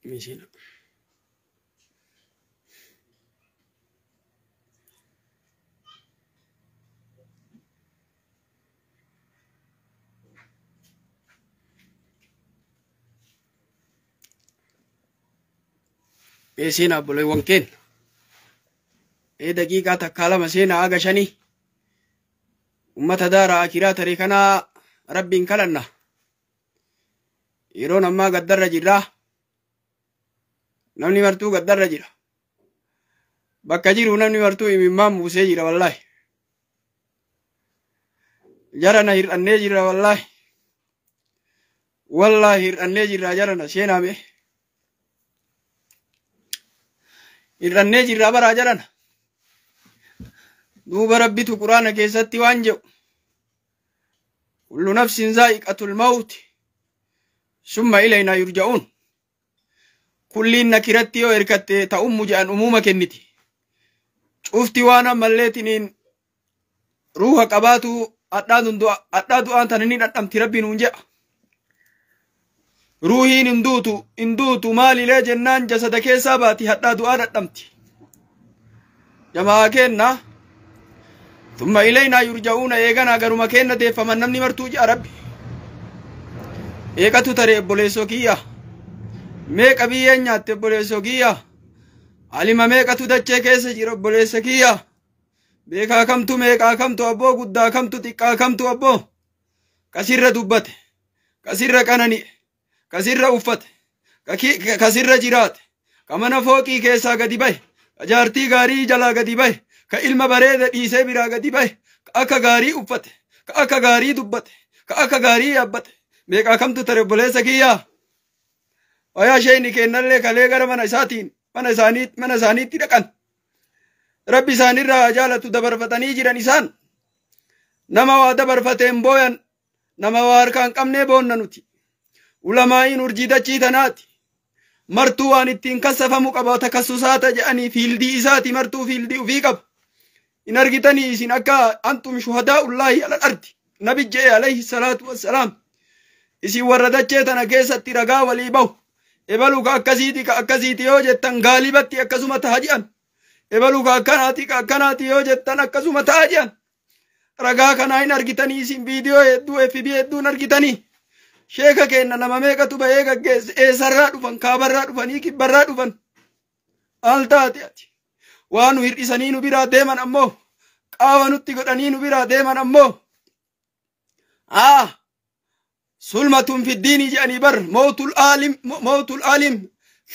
Mee seenaa. Mee seenaa obboleewwan keenya. Mee daqiiqaa takkaa lama seenaa haga shanii. Ummata daara akiraa taree kanaa rabbiin kadhanna. Yeroon ammaa gaddarra jirra. Namni martuu gaddarra jira. Bakka jiru namni martuu imimmaan buusee jira wallaahi. Jarana hir'annee jirra wallaahi. Wallaahi hir'annee jirra jarana seenaa mee. Hir'annee jirra baraa jarana. Duuba rabbitu quraana keessatti waan jedhu. Kullu nafsin zaa'iqatul mawti. Summa ilaynaa yurja'uun. Kulliin nakiratti yoo hirkatte ta'ummu jedhan umuuma kenniti. Cufti waan ammalleetiniin ruuha qabaatu hadhaa du'aan tana ni dhadhamti rabbiin nuun jedha. Ruuhiin hin duutu hin duutu maalilee jennaan jasada keessaa baati hadhaa du'aa dhadhamti. Jamaa keenna thumma ilaynaa yurja'uuna eeganaa garuma keenna deeffaman namni martuu jedha rabbi. Meeqatu tare obboleessoo kiyya? Meeqa biyyeen nyaatte obboleessoo kiyya? Alima meeqatu dachee keessa jira obboleessa kiyya? Beekaa kamtu meeqaa kamtu abboo guddaa kamtu xiqqaa kamtu abboo? Kasirra dubbate, kasirra qanani'e, kasirra uffate, kasirra jiraate, ka mana fooqii keessaa gadi bahe, ka jaartii gaarii jalaa gadi bahe, ka ilma bareeda dhiisee biraa gadi bahe, ka akka gaarii uffate, ka akka gaarii dubbate, ka akka gaarii yaabbate. Meeqaa kamtu tare obboleessa kiyyaa? Wayaa sheeyni kennallee kalee gara mana isaatiin mana isaanii mana isaaniitti dhaqan. Rabbi isaanirraa jaalatu dabarfatanii jiran isaan. Nama waa dabarfateen booyan nama waa harkaan qabnee boonna nuti. Ulamaa'iin urjii dachii tanaati. Martuu waan ittiin kassafamu qaba takassusaata jedhanii fiildii isaati martuu fiildii ufii qaba. Hin argitanii isin akka antum shuhadaa'ullaahi alal ardi. Nabi je'e alayhi salaatu wassalaam. Isin warra dachee tana keessatti ragaa walii bahu. Ebalu ka akkasiiti ka akkasiiti yoo jettan gaalibatti akkasuma ta'a jedhan. Ebalu ka akkanaati ka akkanaati yoo jettan akkasuma ta'a jedhan. Ragaa kanaa hin argitanii isin viidiyoo hedduu FB hedduu hin argitanii. Sheeka keenna nama meeqatu bahee gaggeesse eessarraa dhufan kaabarraa dhufanii kibbarraa dhufan. Maal taate ati? Waa nu hir'isanii nu biraa deeman ammoo qaawa nutti godhanii nu biraa deeman ammoo. Aa sulmatun fiddiini jedhanii bar mootul aalim mootul aalim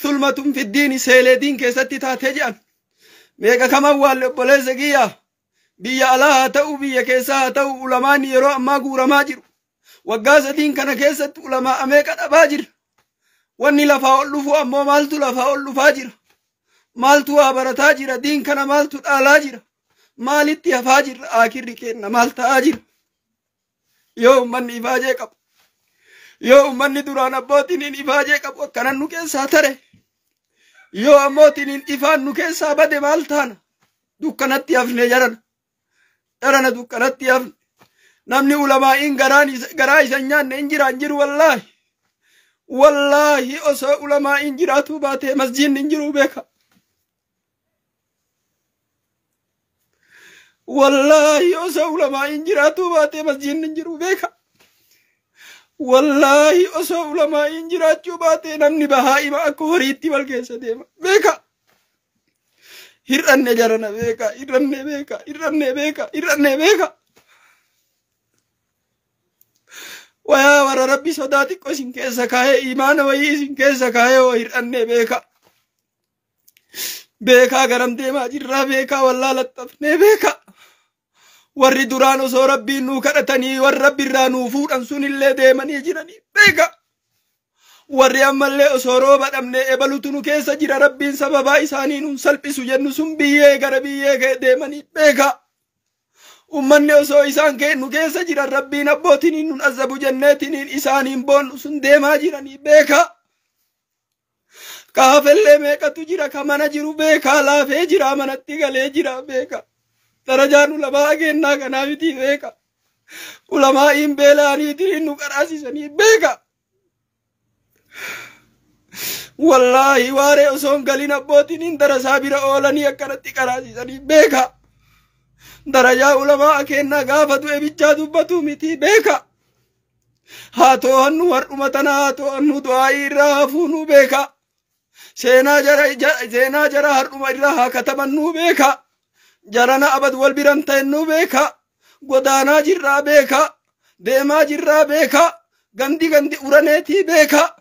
sulmatun fiddiini seelee diin keessatti taatee jedhan. Meeqa kaman waalle obboleessa kiyya biyya alaa haa ta'u biyya keessaa haa ta'u ulamaan yeroo ammaa guuramaa jiru. Waggaa sadiin kana keessatti ulamaa meeqa dhabaa jira. Wanni lafaa ol dhufu ammoo maaltu lafaa ol dhufaa jira. Maaltu waa barataa jira diin kana maaltu dhaalaa jira. Maalitti hafaa jirra akirri keenna maal ta'aa jira. Yoo ummanni ifaajee qabu. Yoo ummanni duraan abbootiin ifaajee qabu akkanan nu keessaa tare. Yoo ammootiin ifaan nu keessaa bade maal taana. Dukkanatti hafne jarana. Jarana dukkanatti hafne. Namni ulamaa'iin garaa isa hin nyaanne hin jira hin jiru wallaahi. Wallaahi osoo ulamaa'iin jiraatuu baatee masjiidni hin jiru beeka. Wallaahi osoo ulamaa'iin jiraatuu baatee masjiidni hin jiru beeka. Wallaahi osoo ulamaa'iin jiraachuu baatee namni bahaa'ima akka horiitti wal keessa deema beeka. Hir'anne jarana beeka hir'anne beeka hir'anne beeka hir'anne beeka. Wayaa warra rabbi sodaa xiqqoo isin keessa kaa'ee imaana wayii isin keessa kaa'ee hoo hir'anne beeka. Beekaa garam deemaa jirraa beekaa wallaalattafnee beeka. Warri duraan osoo rabbiin nuu kadhatanii warri rabbi irraa nuu fuudhan sunillee deemanii jiranii beeka. Warri ammallee osoo rooba dhabnee ebalutu nu keessa jira rabbiin sababaa isaanii nuun salphisu jennu sun biyyee gara biyyee deemanii beeka. Ummanni osoo isaan nu keessa jiran rabbiin abbootiin nun azabu jenneetiniin isaaniin boonnu sun deemaa jiranii beeka. Kaafellee meeqatu jira ka mana jiru beekaa laafee jira manatti galee jira beeka. Darajaan ulamaa kennaa kanaa miti beeka. Ulamaa'iin beela'aniitiin nu qaraasisanii beeka. Wallaahi waaree osoo hin galin abbootiin darasaa bira oolanii akkanatti qaraasisanii beeka. Darajaa ulamaa kennaa gaafa du'e bichaa dubbatu miti beeka. Haa to'annu har'uma tana haa to'annu du'aa'ii irraa hafuunuu beeka. Seenaa jara har'uma irraa haa katabannuu beeka. Jarana abad wal biran ta'ennuu beeka. Godaanaa jirraa beeka. Deemaa jirraa beeka. Gandi gandi uraneetii beeka.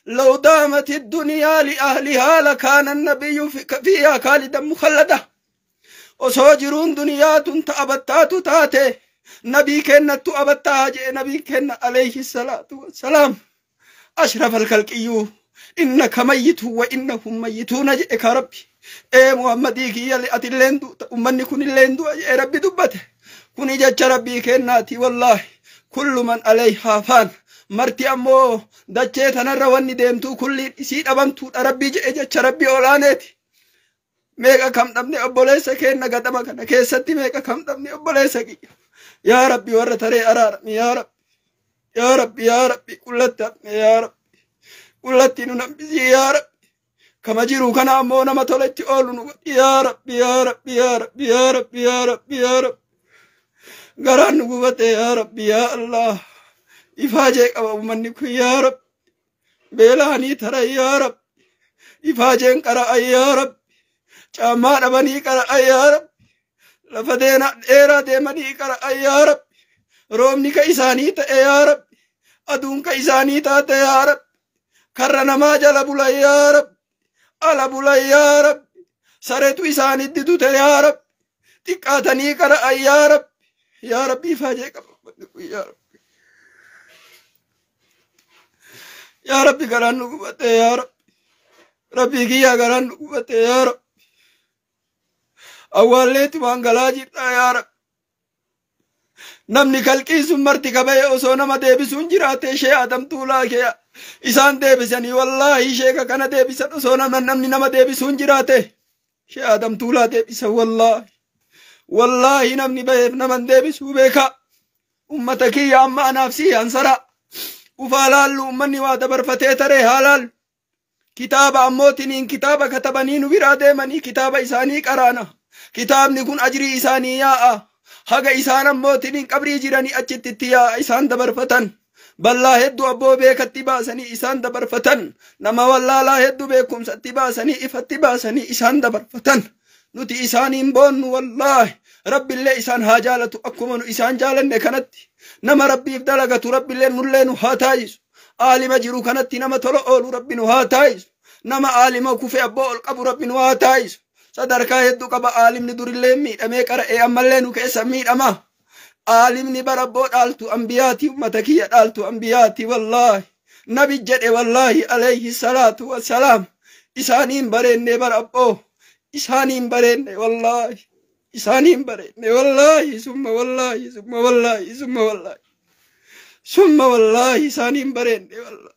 لو دامت الدنيا لأهلها لكان النبي فيها خالدا مخلدا. Osoo jiruun duniyaa tun ta abattaatu taate nabii kennattu abattaa jee nabii kenna alayhi salaatu wassalaam. Ashraf alkalqiyyuu innaka mayyitu wa innahum mayyituuna jedhe ka Rabbi. Ee Muhammadii kiyya atilleen duuta ummanni kunilleen du'a jee Rabbi dubbate. Kuni jecha Rabbii kennaati wallaahi. Kullu man alayhaa faan. Marti ammoo dachee tanarra wanni deemtuu kulliin isii dhabamtuudha Rabbii jedhe jecha Rabbii olaaneeti. Meeqa kam dhabne obboleessa keenna gadama kana keessatti meeqa kam dhabne obboleessa kiyya. Yaa Rabbi warra taree araarami yaa Rabbi. Yaa Rabbi yaa Rabbi qullatti hafne yaa Rabbi. Qullatti nu nambisii yaa Rabbi. Kama jiru kana ammoo nama toletti oolu nu godhi yaa Rabbi yaa Rabbi yaa Rabbi yaa Rabbi yaa Rabbi yaa Rabbi. Garaan nu gubate yaa Rabbi yaa Allah. Ifaajee qaba uummanni kun yaa Rabbi. Beelaanii tara yaa Rabbi. Ifaajeen qara'a yaa Rabbi. Caammaa dhabanii qara'a yaa Rabbi. Lafa dheeraa deemanii qara'a yaa Rabbi. Roobni ka isaanii ta'e yaa Rabbi. Aduun ka isaanii taate yaa Rabbi. Karra namaa jala bula yaa Rabbi. Ala bula yaa Rabbi. Sareetu isaanitti dute yaa Rabbi. Xiqqaatanii qara'a yaa Rabbi. Yaa Rabbi ifaajee qaba yaa Rabbi. Yaa Rabbi garaan nu gubate yaa Rabbi. Rabbii kiyyaa garaan nu gubate yaa Rabbi. Awwaalleetu waan galaa jirra yaa Rabbi. Namni kalqii sun marti qabee osoo nama deebisuun jiraate ishee adamtuu laakee isaan deebisanii wallaahi sheeka kana deebisan osoo namni nama deebisuun jiraate ishee adamtuu laa deebisan wallaahi. Wallaahi namni baheef naman deebisuu beeka. Ummata kiyya amma anaaf sii ansara. Ufaa laallu ummanni waa dabarfatee taree haa laallu. Kitaaba ammootiniin kitaaba katabanii nu biraa deemanii kitaaba isaanii qaraana. Kitaabni kun ajrii isaanii yaa'a. Haga isaan ammootiniin qabrii jiranii achitti itti yaa'a isaan dabarfatan. Ballaa hedduu abboo beekatti baasanii isaan dabarfatan. Nama wallaalaa hedduu beekumsatti baasanii ifatti baasanii isaan dabarfatan. Nuti isaaniin boonnu wallaahi. Rabbillee isaan haa jaalatu akkuma nu isaan jaalanne kanatti. Nama Rabbiif dalagatu Rabbillee nullee nu haa taayisu. Aalima jiru kanatti nama tola oolu Rabbi nu haa taayisu. Nama aalima kufe abboo ol qabu Rabbi nu haa taayisu. Sadarkaa hedduu qaba aalimni durillee miidhamee qara'ee ammallee nu keessa miidhama. Aalimni bara abboo dhaaltu ambiyaati ummata kiyya dhaaltu ambiyaati wallaahi. Nabi jedhe wallaahi alayhi salaatu wassalaam. Isaaniin bareenne bara abboo. Isaaniin bareenne wallaahi. Isaaniin bareenne wallaahi summa wallaahi summa wallaahi summa wallaahi. Summa wallaahi isaaniin bareenne wallaahi.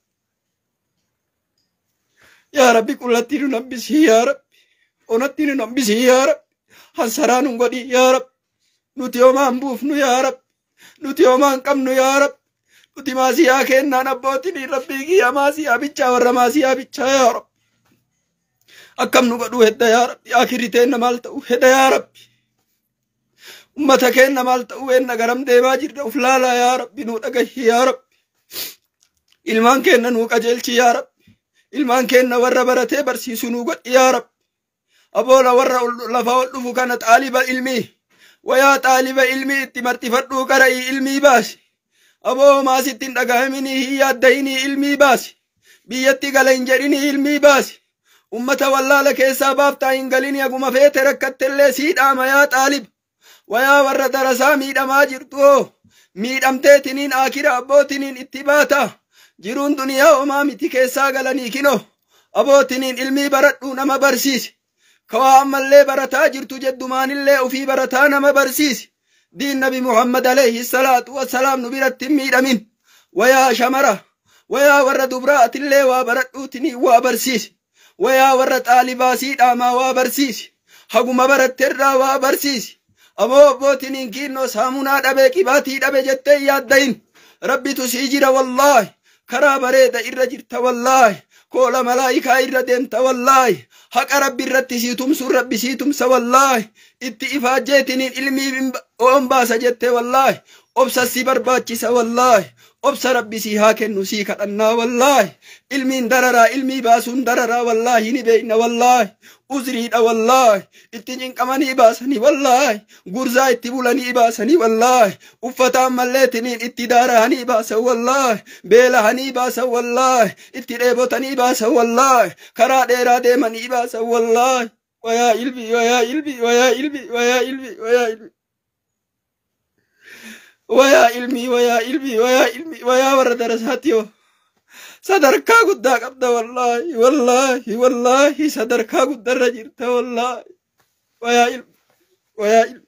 Yaa Rabbi qullatti nu nambisii yaa Rabbi. Onatti nu nambisii yaa Rabbi. Hansaraa nu godhi yaa Rabbi. Nuti homaan buufnu yaa Rabbi. Nuti homaan qabnu yaa Rabbi. Nuti maasiyaa kennaan abbootiin Rabbii kiyya maasiyaa bichaa warra maasiyaa bichaa yaa Rabbi. Akkam nu godhuu hedda yaa Rabbi. Akirri teenna maal ta'u hedda yaa Rabbi. Ummata keenna maal ta'u enna garam deemaa jirra uf laalaa yaa Rabbi nuu dhagahi yaa Rabbi. Ilmaan keenna nuu qajeelchi yaa Rabbi. Ilmaan keenna warra baratee barsiisu nuu godhi yaa Rabbi. Aboola warra lafa ol dhufu kana xaaliba ilmii. Wayaa xaaliba ilmii itti martifadhuu qara'ii ilmii baasi. Aboo maasitti hin dhagahaminii hin yaaddayinii ilmii baasi. Biyyatti gala hin jedhinii ilmii baasi. Ummata wallaala keessaa baaftaa hin galinii haguma feete rakkattellee sii dhaama yaa xaalib. Wayaa warra darasaa miidhamaa jirtu hoo. Miidhamteetiniin akira abbootiniin itti baata. Jiruun duniyaa homaa miti keessaa galanii kino. Abootiniin ilmii baradhuu nama barsiisi. Kawaa ammallee barataa jirtu jeddumaanillee ofii barataa nama barsiisi. Diin Nabi Muhammad alayhi salaatu wassalaam nu biratti hin miidhamin. Wayaa shamara. Wayaa warra dubraa atillee waa baradhuutinii waa barsiisi. Wayaa warra xaalibaa sii dhaamaa waa barsiisi. Haguma baratterraa waa barsiisi. Aboo abbootiniin kiinnoo saamunaa dhabe qibaatii dhabe jettee yaaddayin. Rabbitu sii jira wallaahi. Karaa bareeda irra jirta wallaahi. Koola malaayikaa irra deemta wallaahi. Haqa rabbi irratti sii tumsuun rabbi sii tumsa wallaahi. Itti ifaajjeetiniin ilmii oon baasa jette wallaahi. Obsa si barbaachisa wallaahi. Obsa rabbi sii haa kennu sii kadhannaa wallaahi. Ilmiin dararaa ilmii baasuun dararaa wallaahi ni beekna wallaahi. Uzriidha wallaahi. Itti cinqamanii baasanii wallaahi. Gurzaa itti bulanii baasanii wallaahi. Uffata ammalleetiniin itti daarahanii baasan wallaahi. Beelahanii baasan wallaahi. Itti dheebotanii baasan wallaahi. Karaa dheeraa deemanii baasan wallaahi. Wayaa ilmi wayaa ilmi wayaa ilmi wayaa ilmi wayaa ilmi. Wayaa ilmi wayaa ilmi wayaa ilmi wayaa warra darasaatiyoo. Sadarkaa guddaa qabda wallaahi wallaahi wallaahi sadarkaa guddarra jirta wallaahi. Wayaa ilmi wayaa ilmi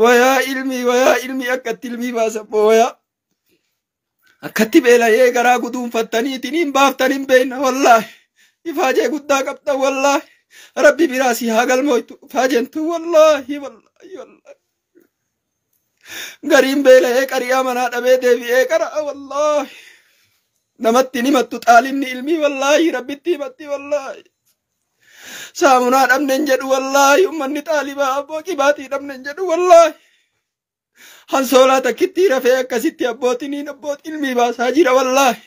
wayaa ilmi wayaa ilmi akkatti ilmii baasa wayaa. Akkatti beelayee garaa guduunfattaniitiin hin baaftan hin beekna wallaahi. Ifaajee guddaa qabda wallaahi. Rabbi biraa si haa galmoytu ifaajeentu wallaahi wallaahi wallaahi. Gariin beela'ee qari'aa manaa dhabee deebi'ee qara'a wallaahi. Namatti ni himattu xaalimni ilmii wallaahi rabbitti himatti wallaahi. Saamunaa dhabnen jedhu wallaahi ummanni xaalibaa abboo qibaatii dhabnen jedhu wallaahi. Hansoolaa takkittii rafee akkasitti abbootiin abboot ilmii baasaa jira wallaahi.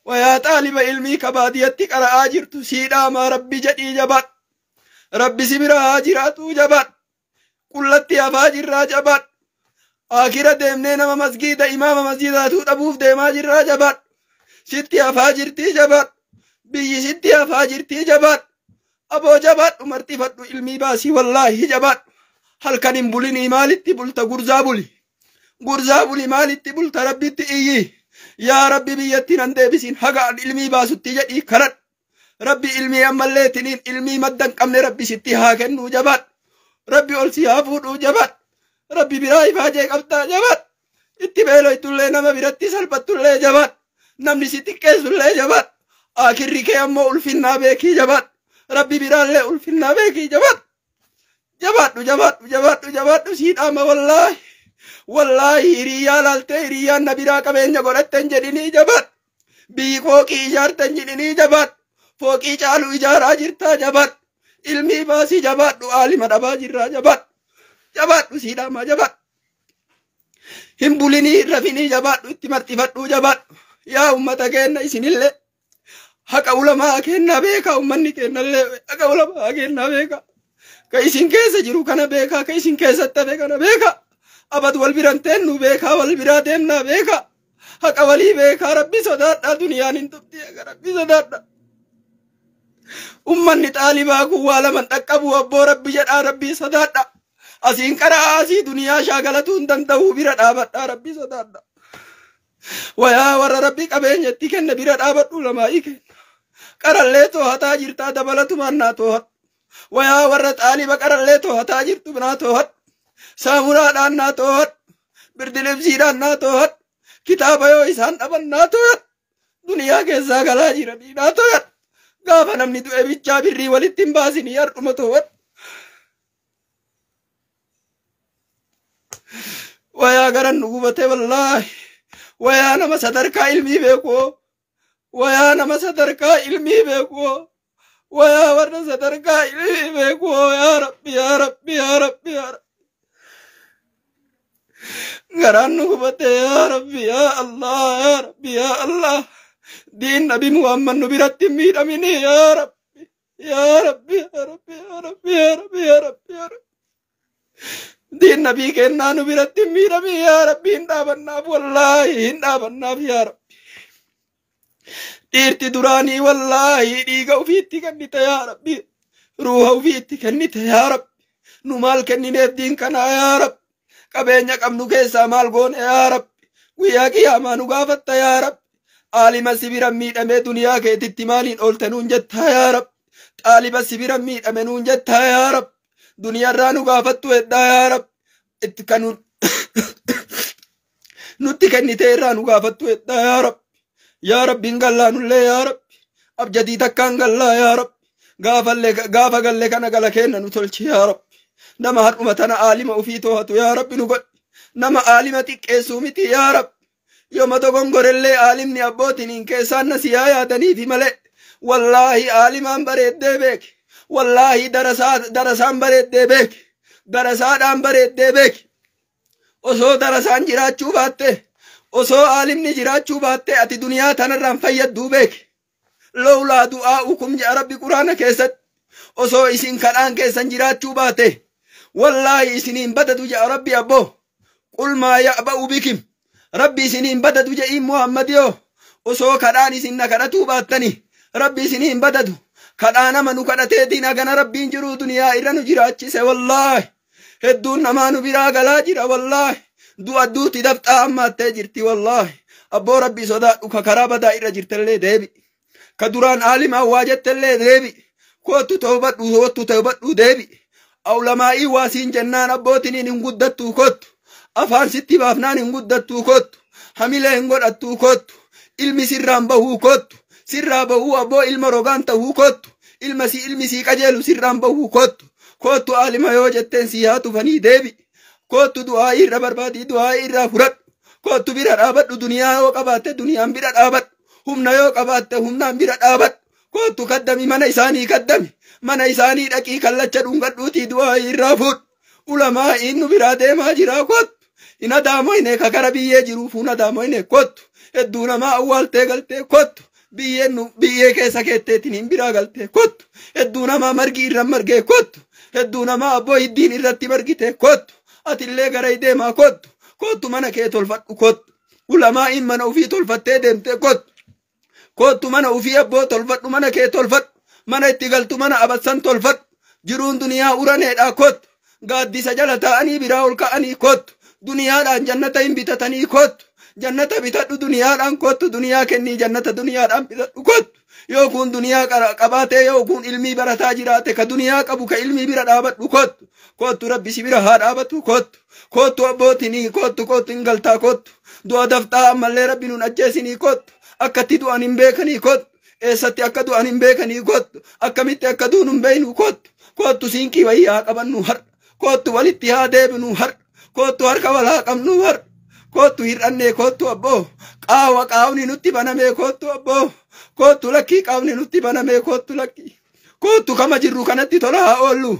Wayaa xaaliba ilmii kabaadiyatti qara'aa jirtu sii dhaamaa rabbi jedhii jabaadhu. Rabbi si bira haa jiraatu jabaadhu. Qullatti hafaa jirraa jabaadhu. Akira deemnee nama masgiida imaama masgiidaatuu dhabuuf deemaa jirraa jabaadhu. Sitti hafaa jirtii jabaadhu. Biyyi sitti hafaa jirtii jabaadhu. Aboo jabaadhu martifadhu ilmii baasii wallaahi jabaadhu. Halkan hin bulinii maalitti bulta gurzaa buli. Gurzaa buli maalitti bulta rabbitti iyyi. Yaa rabbi biyyatti nan deebisin haga ilmii baasutti jedhii kadhadhu. Rabbi ilmii ammallee tiniin ilmii madda hin qabne rabbi sitti haa kennuu jabaadhu. Rabbi ol si haa fuudhuu jabaadhu. Rabbi biraa ifaajee qabdaa jabaadhu. Itti beeloytullee nama biratti salphattullee jabaadhu. Namni si xiqqeessullee jabaadhu. Akirri kee ammoo ulfinnaa beekii jabaadhu. Rabbi biraallee ulfinnaa beekii jabaadhu. Jabaadhu jabaadhu jabaadhu jabaadhu sii dhaama wallaahi. Wallaahi hiriyyaa laaltee hiriyyaan na biraa qabeenya godhatte hin jedhinii jabaadhu. Biyyi fooqii ijaarte hin jedhinii jabaadhu. Fooqii caalu ijaaraa jirtaa jabaadhu. Ilmii baasii jabaadhu aalima dhabaa jirraa jabaadhu. Jabaadhu sii dhaamaa jabaadhu. Hin bulinii rafinii jabaadhu itti marxifadhuu jabaadhu. Yaa ummata keenna isinillee haqa ulamaa kennaa beekaa ummanni kennallee haqa ulamaa kennaa beekaa. Ka isin keessa jiru kana beekaa ka isin keessatti hafe kana beekaa. Abad wal biran teennu beekaa wal biraa deemnaa beekaa. Haqa walii beekaa rabbi sodaadhaa duniyaan hin tufti rabbi sodaadhaa. Ummanni xaalibaa kun waa laman dhaqqabu abboo rabbi jedhaa rabbii sodaadhaa. Asiin qaraa asii duniyaa shaagalatuu hin danda'u bira dhaabadhaa rabbi sodaadhaa. Wayaa warra rabbi qabeenya itti kenne bira dhaabadhu lamaa'ii kenna. Qarallee to'ataa jirtaa dabalatumaan naa to'adhu. Wayaa warra xaaliba qarallee to'ataa jirtu naa to'adhu. Saamunaadhaan naa to'adhu. Birdilibsiidhaan naa to'adhu. Kitaaba yoo isaan dhaban naa to'adhu. Duniyaa keessaa galaa jiranii naa to'adhu. Gaafa namni du'e bichaa birrii walitti hin baasinii har'uma to'adhu. Wayaa garan nu gubate wallaahi. Wayaa nama sadarkaa ilmii beekoo. Wayaa nama sadarkaa ilmii beekoo. Wayaa warra sadarkaa ilmii beekoo. Yaa Rabbi yaa Rabbi yaa Rabbi yaa Rabbi. Garaan nu gubate yaa Rabbi yaa Allah yaa Rabbi yaa Allah. Diin Nabi Muhammad nu biratti hin miidhamini yaa Rabbi yaa Rabbi yaa Rabbi yaa Rabbi yaa Rabbi yaa Rabbi yaa Rabbi. Diin nabii kennaa nu biratti hin miidhamin yaa Rabbi hin dhaabannaaf wallaahi hin dhaabannaaf yaa Rabbi. Dhiirti duraanii wallaahi dhiiga ofiitti kennite yaa Rabbi. Ruuha ofiitti kennite yaa Rabbi. Nu maal kennineef diin kanaa yaa Rabbi. Qabeenya qabnu keessaa maal goone yaa Rabbi. Guyyaa qiyaamaa nu gaafatta yaa Rabbi. Aalima si bira miidhamee duniyaa keetitti maaliin oolte nuun jettaa yaa Rabbi. Xaaliba si bira miidhame nuun jettaa yaa Rabbi. Duniyaarraa nu gaafattu heddaa yaa Rabbi. Itti kan nutti kennitee irraa nu gaafattu heddaa yaa Rabbi. Yaa Rabbi hin gallaanullee yaa Rabbi. Abjadii takkaan gallaa yaa Rabbi. Gaafa galle kana gala kenna nu tolchi yaa Rabbi. Nama har'uma tana aalima ofii to'atu yaa Rabbi nu godhi. Nama aalima xiqqeessuu miti yaa Rabbi. Yooma dogongorellee aalimni abbootiin keessaan na siyaa yaadaniifi malee. Wallaahi aalimaan bareeddee beeki. Wallaahi darasaan bareeddee beeki. Darasaadhaan bareeddee beeki. Osoo darasaan jiraachuu baatte, osoo aalimni jiraachuu baatte, ati duniyaa tanarraan fayyadduu beeki. Lowlaa du'aa'ukum jedha Rabbi Quraana keessatti. Osoo isin kadhaan keessan jiraachuu baate, wallaahi isiniin badadu jedha Rabbi abboo. Qul maa ya'ba'u bikim. Rabbi isiniin badadu jedhiin Muhammadiyoo. Osoo kadhaan isin na kadhatuu baattani, Rabbi isiniin badadu. Kadhaa nama nu kadhateetiin hagana Rabbiin jiruu duniyaa irra nu jiraachise wallaahi. Hedduun namaa nu biraa galaa jira wallaahi. Du'a duuti dafxaa hammaattee jirti wallaahi. Abboo Rabbi sodaadhu, ka karaa badaa irra jirtellee deebi. Ka duraan aalimaa waa jettellee deebi. Kootu toobadhu, kootu toobadhu, deebi. Awlamaa'ii waa siin jennaan abbootiniin hin guddattuu kottu. Afaan sitti baafnaan hin guddattuu kottu. Hamilee hin godhattuu kottu. Ilmi sirraan bahuu kottu. Sirraa bahuu abboo ilma rogaan tahuu kottu. Ilma si ilmi sii qajeelu sirraan bahuu kottu. Kottu aalima yoo jetteen si haa tufanii deebi. Kottu du'aa irra barbaadii du'aa irraa fudhadhu. Kottu bira dhaabadhu, duniyaa yoo qabaatte duniyaan bira dhaabadhu. Humna yoo qabaatte humnaan bira dhaabadhu. Kottu kaddami, mana isaanii kaddami. Mana isaanii dhaqii kallacha dhungadhuutii du'aa irraa fudhu. Ulamaa'iin nu biraa deemaa jira kottu. Hin adaamoyne ka kara biyyee jiruuf hin adaamoyne kottu. Hedduu namaa awwaaltee galtee kottu. Biyyeen nu biyyee keessa keetteetiin hin biraa galtee kottu. Hedduu namaa margi irra margee kottu. Hedduu namaa abboo hiddiin irratti margite kottu. Atillee gara deemaa kottu. Kottu mana kee tolfadhu kottu. Ulamaa'iin mana ofii tolfattee deemtee kottu. Kottu mana ofii abboo tolfadhu, mana kee tolfadhu. Mana itti galtu mana abassan tolfadhu. Jiruun duniyaa uraneedha kottu. Gaaddisa jala taa'anii biraa ol ka'anii kottu. Duniyaadhaan jannata hin bitatanii kottu. Jannata bitadhu duniyaadhaan kottu. Duniyaa kennii jannata duniyaadhaan bitadhu kottu. Yoo kun duniyaa qabaatee, yoo kun ilmii barataa jiraate, ka duniyaa qabu ka ilmii bira dhaabadhu kottu. Kottu, Rabbi si bira haa dhaabatu kottu. Kottu abbootinii kottu, kottu hin galtaa kottu. Du'a dafxaa ammallee Rabbi nun ajjeesinii kottu. Akkatti du'an hin beekanii kottu. Eessatti akka du'an hin beekanii kottu. Akkamitti akka duun hin beeknu kottu. Kottu siinqii wayii haa qabannu har'a. Kottu walitti haa deebinu har'a. Kottu harka wal haa qabnu har'a. Kottu hir'annee kottu abboo. Qaawa qaawni nutti banamee kottu abboo. Kottu lakkii qaawni nutti banamee kottu lakkii. Kottu kama jirru kanatti tola haa oollu.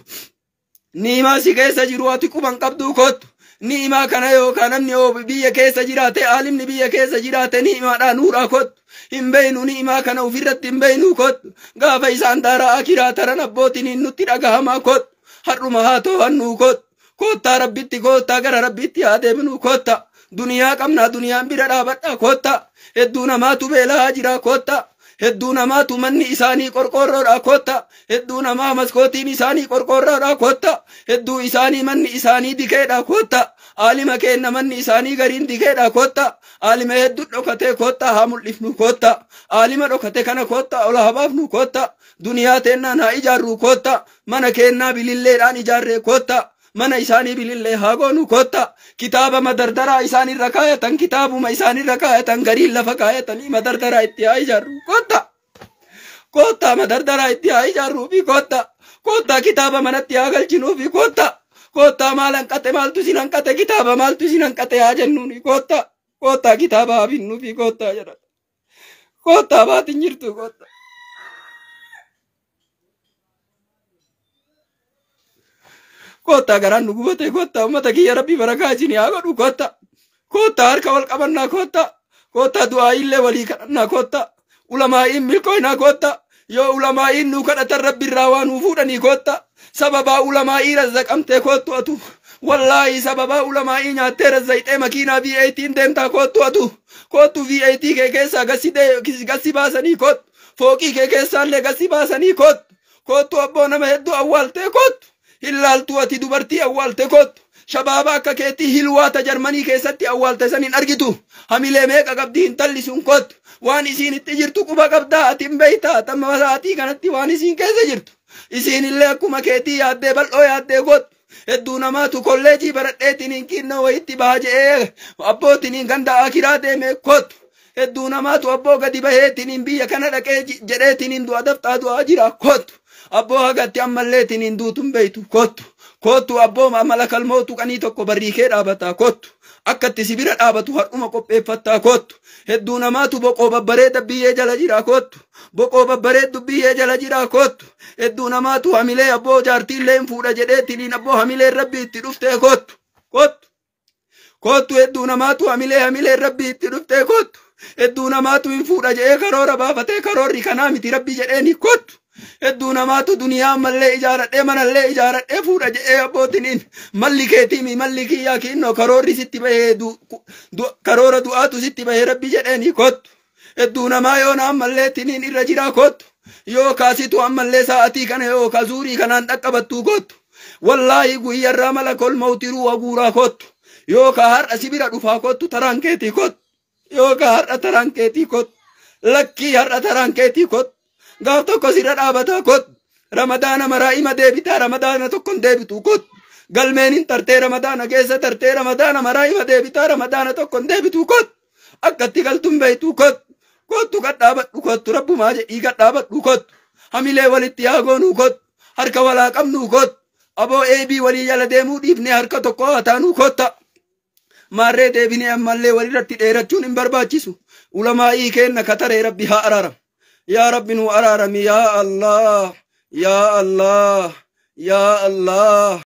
Niimaa si keessa jiru ati quban qabduu kottu. Ni'imaa kana yookaan namni yoo biyya keessa jiraate, aalimni biyya keessa jiraate ni'imaadhaa nuuraa kottu. Hin beeynu ni'imaa kana ofirratti hin beeynu kottu. Gaafa isaan daaraa akiraa taran abbootiin nutti dhagahamaa kottu. Har'uma haa to'annuu kottu. Kottaa Rabbitti kottaa, gara Rabbitti haa deebinu kotta. Duniyaa qabnaa duniyaan bira dhaabadhaa kotta. Hedduu namaatu beelaa jira kotta. Hedduu namaatu manni isaanii qorqoorroodha kotta. Hedduu namaa maskootiin isaanii qorqoorroodha kotta. Hedduu isaanii manni isaanii dikeedha kotta. Aalima keenna manni isaanii gariin dikeedha kotta. Aalima hedduu dhokatee kotta, haa mul'ifnu kotta. Aalima dhokate kana kotta ol haa baafnu kotta. Duniyaa teennaan haa ijaarru kotta. Mana keennaa bililleedhaan ijaarree kotta. Mana isaanii bilillee haa goonu kotta. Kitaaba madardaraa isaanirra kaayatan, kitaabuma isaanirra kaayatan gariin lafa kaayatanii madardaraa itti haa ijaarru kotta. Kotta madardaraa itti haa ijaarruufi kotta. Kotta kitaaba manatti haa galchinuufi kotta. Kotta maal hanqate, maaltu isin hanqate, kitaaba maaltu isin hanqate haa jennuuni kotta. Kotta kitaaba haa binnuufi kotta jedha. Kotta baatin jirtu kotta. Kotta garaan nu gubate kotta, uummata kiyya Rabbi barakaa isin haa godhu kotta. Kotta harka wal qabannaa kotta. Kotta du'aa illee walii kadhannaa kotta. Ulamaa'iin milkooynaa kotta. Yoo ulamaa'iin nu kadhatan Rabbi irraa waa nuu fuudhanii kotta. Sababaa ulamaa'ii razzaqamtee kottu atu. Wallaahi sababaa ulamaa'ii nyaattee razzayxee makiinaa V8 deemtaa kottu atu. Kottu V8 kee keessaa gassi baasanii kottu. Fooqii kee keessaallee gassi baasanii kottu. Kottu abboo nama hedduu awwaaltee kottu. Hin laaltu ati dubartii awwaalte kottu. Shabaaba akka keetii hilwaata Jarmanii keessatti awwaalte san hin argitu. Hamilee meeqa qabdi intalli sun kottu. Waan isiin itti jirtu quba qabdaa ati hin beeytaa tamma sa'aatii kanatti waan isiin keessa jirtu. Isiin illee akkuma keetii yaaddee bal'oo yaaddee kottu. Hedduu namaatu kolleejii baradheetiin hin kinnoo wayitti baha je'ee abbootiin ganda akiraa deemee kottu. Hedduu namaatu abboo gadi baheetiin hin biyya kana dhaqee jedheetiin hin du'a dafxaa du'aa jira kottu. Abboo hagatti ammalleetiin hin duutun beeytu kottu. Kottu abboo malakal mootu qanii tokko barrii kee dhaabataa kottu. Akka itti si bira dhaabatu har'uma qopheeffattaa koottu. Hedduu namaatu boqoo babbareeda biyyee jala jiraa koottu. Boqoo babbareeddu biyyee jala jiraa koottu. Hedduu namaatu hamilee abboo jaartiillee hin fuudha jedhee tiliin abboo hamileen rabbi itti dhuftee koottu. Koottu. Koottu hedduu namaatu hamilee hamileen rabbi itti dhuftee koottu. Hedduu namaatu hin fuudha jedhee karoora baafatee karoorri kanaa miti rabbi jedheeni koottu. Hedduu namaatu duniyaa ammallee ijaaradhee manallee ijaaradhee fuudha jedhee abbootiniin malli keetiimi malli kiyyaa kinnoo karoorri sitti bahee karoora du'aatu sitti bahee rabbi jedheeni koottu. Hedduu namaa yoona ammallee tiniin irra jiraa koottu. Yoo kaasitu ammallee sa'atii kana yoo ka zuurii kanaan dhaqqabattuu koottu. Wallaahi guyyarraa mala kolmawtiruu haguuraa koottu. Yoo ka har'a si bira dhufaa koottu taraan keetii koottu. Yoo ka har'a taraan keetii koottu. Lakkii har'a taraan keetii koottu. Gaaf tokko sirra dhaabataa koottu. Ramadaana maraa ima deebitaa ramadaana tokkon deebitu koottu. Galmeen hin tartee ramadaana keessa tartee ramadaana maraa ima deebitaa ramadaana tokkon deebitu koottu. Akkatti galtuun beektu koottu. Koottu gadhaabadhu koottu rabbumaa jedhii gadhaabadhu koottu. Hamilee walitti yaa goonuu koottu. Harka walaa qabnuu koottu. Aboo eebii walii jala deemuu dhiifnee harka tokko haa taanuu kootta. Maarree deebinee ammallee walirratti dheerachuun hin barbaachisu. Ulamaa'ii keenna kataree rabbi haa araaram. Yaa rabbi nu araarami yaa Allah. Yaa Allah. Yaa Allah.